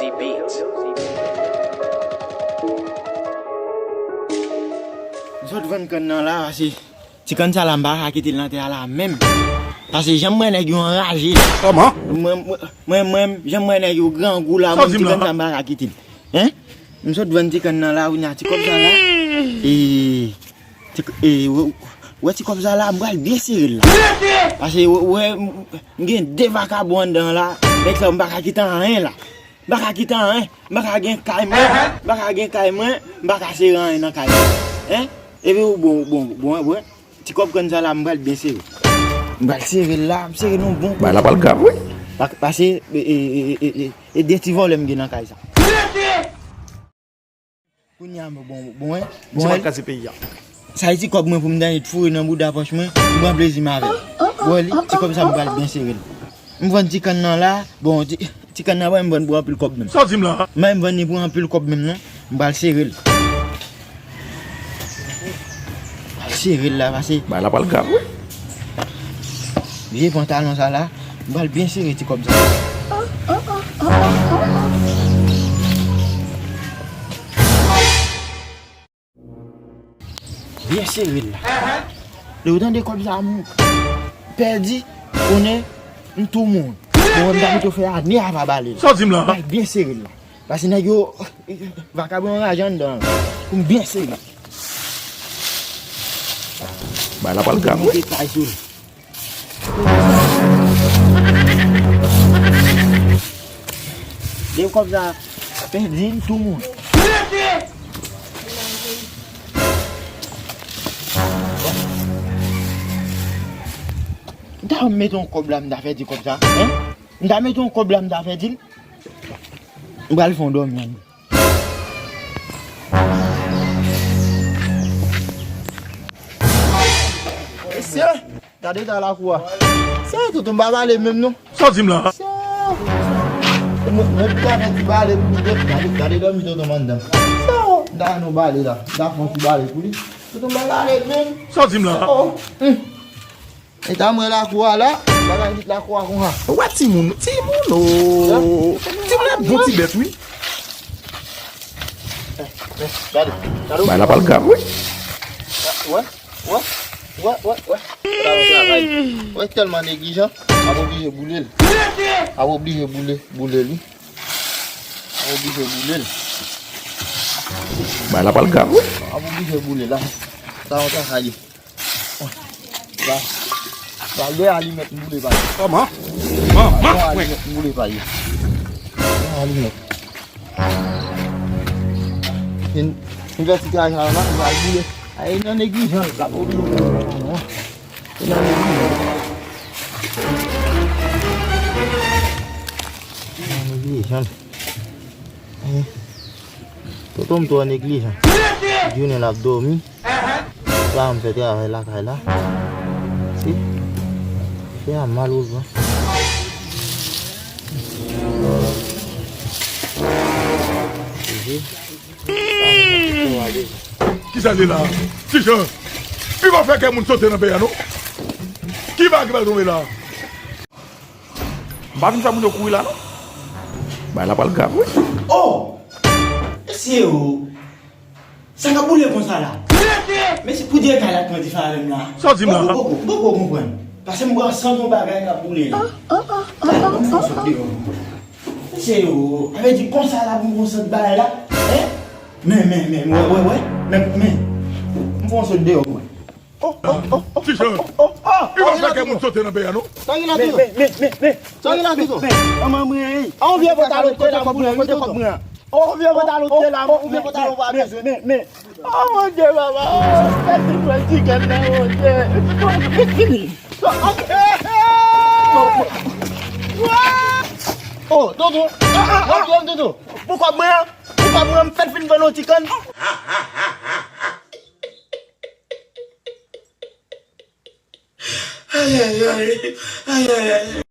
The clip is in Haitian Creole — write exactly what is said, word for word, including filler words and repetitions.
M sot vann kann nan la, pase ti kann sa la, m pa ka kite l nan tè a la menm. Pase jan m wè nèg yo anraje la. Kòman? Mwen, mwen, mwen, mwen, jan m wè nèg yo grangou la, mwen, ti kann sa, m pa ka kite l. Hein? M sot vann ti kann nan la, kounye a ti kòb sa la. E, ti, e, wè, wè ti kòb sa la, m pral byen sere l la. Pase, wè, wè, m, m gen de vakabon anndan la. Nèg sa, m pa ka kite anyen la. M pa ka kite anyen. M pa ka gen kay mwen. M pa ka gen kay mwen. M pa ka sere anyen nan kay mwen. Hein? Epi ou bon, bon, bon, bon. Ti kòb kann sa la, m pral byen sere. M pral sere l la, m sere l yon bon kote. Bagay la pral grav, wi. Pa, pase, e, e, e, e, e, e de ti vòlè m gen nan kay sa. Kounye a, bon, bon, hein? Bon, hein? Sa e ti kòb mwen pou m ta foure nan bouda pòch mwen, m pran plezi m avè l. Bon, li, ti kòb sa m pral byen sere l. M vann ti kann nan la, bon, ti, ti kann nan, m vann pou anpil kòb menm. Sa w di m la? M vann li pou anpil kòb menm, non. M pral sere l. Sere l la, pase. Bagay la pral grav, wi. Vye pantalon sa la, m pral byen sere ti kòb sa. Byen sere l la. Lè w tande kòb sa, m pèdi, konnen m tou moun. Bon, m ta pito fè ane a pa bale l. Sa w di m la? M pral byen sere l la. Pase nèg yo, vakabon anraje anndan an. Pou m byen sere. Bagay la pral grav, wi. Mete kay sou li. De kòb sa, pèdi m tou moun. M ta mete yon kòb la, m ta fè di kòb sa, hein? M ta mete yon kòb la, m ta fè di l. M pral fè yon dòmi an. Mesye, gade ta lakou a. Se toutou m pa bale menm non. Sa w di m la? Se mwen, mwen ki ta fè ti bale pou li. Gade, gade dòmi tonton m anndan. Se m ta fè yon bale la. M ta fè yon ti bale pou li. Toutou m pa bale menm. Sa w di m la? Oh, hmm. E ta mwen lakou a la, bagay vit lakou a konsa. Wè timoun, timoun, oh. Timoun ap bon ti bèt, wi. Gade, gade. Bagay la pral grav, wi. Wè, wè, wè, wè, wè. Sa yon travay. Wè tèlman neglijan, ap oblije boule l. Ap oblije boule, boule l, wi. Ap oblije boule l. Bagay la pral grav, wi. Ap oblije boule la. Sa yon travay. La, la, de alimèt m boule pa yo. Kòman? Man, man, de alimèt m boule pa yo. De alimèt. Vin, vin fè ti kay sa la, m pral boule. Ay, nan neglijan, la pou boule. Nan neglijan. Nan neglijan. Eh. Tonton m twò neglijan. Jounen l ap dòmi. La m fè travay lakay la. Si. Fè a mal ou vre. Kisa l ye la? Ti Jan, li pa fè kè moun sote nan peyi a non. Ki bagay ki pral tonbe la? M pa vin fè moun yo kouri la non. Bagay la pral grav wi. Oh! Mesye o! Sa k ap boule konsa la? Mesye, pou de kay la k pran dife avè m la. Sa w di m la? Poko, poko, poko konprann. Pase m pran san yon bagay k ap boule la. Ban m fè yon sot deyò. Mesye o, sa vle di konsa la pou m pran sot bagay la? Hein? Men, men, men, wè, wè, wè. Men, men. M pran sot deyò mwen. Oh, oh, oh, oh. Ti Jan, oh, oh, oh, li pa fè kè moun sote nan peyi a non. Sa gen la Tonton? Men, men, men, men. Sa gen la Tonton? Men, manman mwen, hein. A yon vye pantalon kote kòb mwen, kote kòb mwen an? A yon vye pantalon te la, oh, vye pantalon pa bezwen. Men, men, oh mon Dieu, papa, oh, fè ti pran ti kè m nan, mon Dieu. Fini. Oh, Tonton. Ah, ah, ah, Tonton. Pou kòb mwen an, pou kòb mwen an, m fèk fin vann yon ti kann. Ayayay. Ayayay.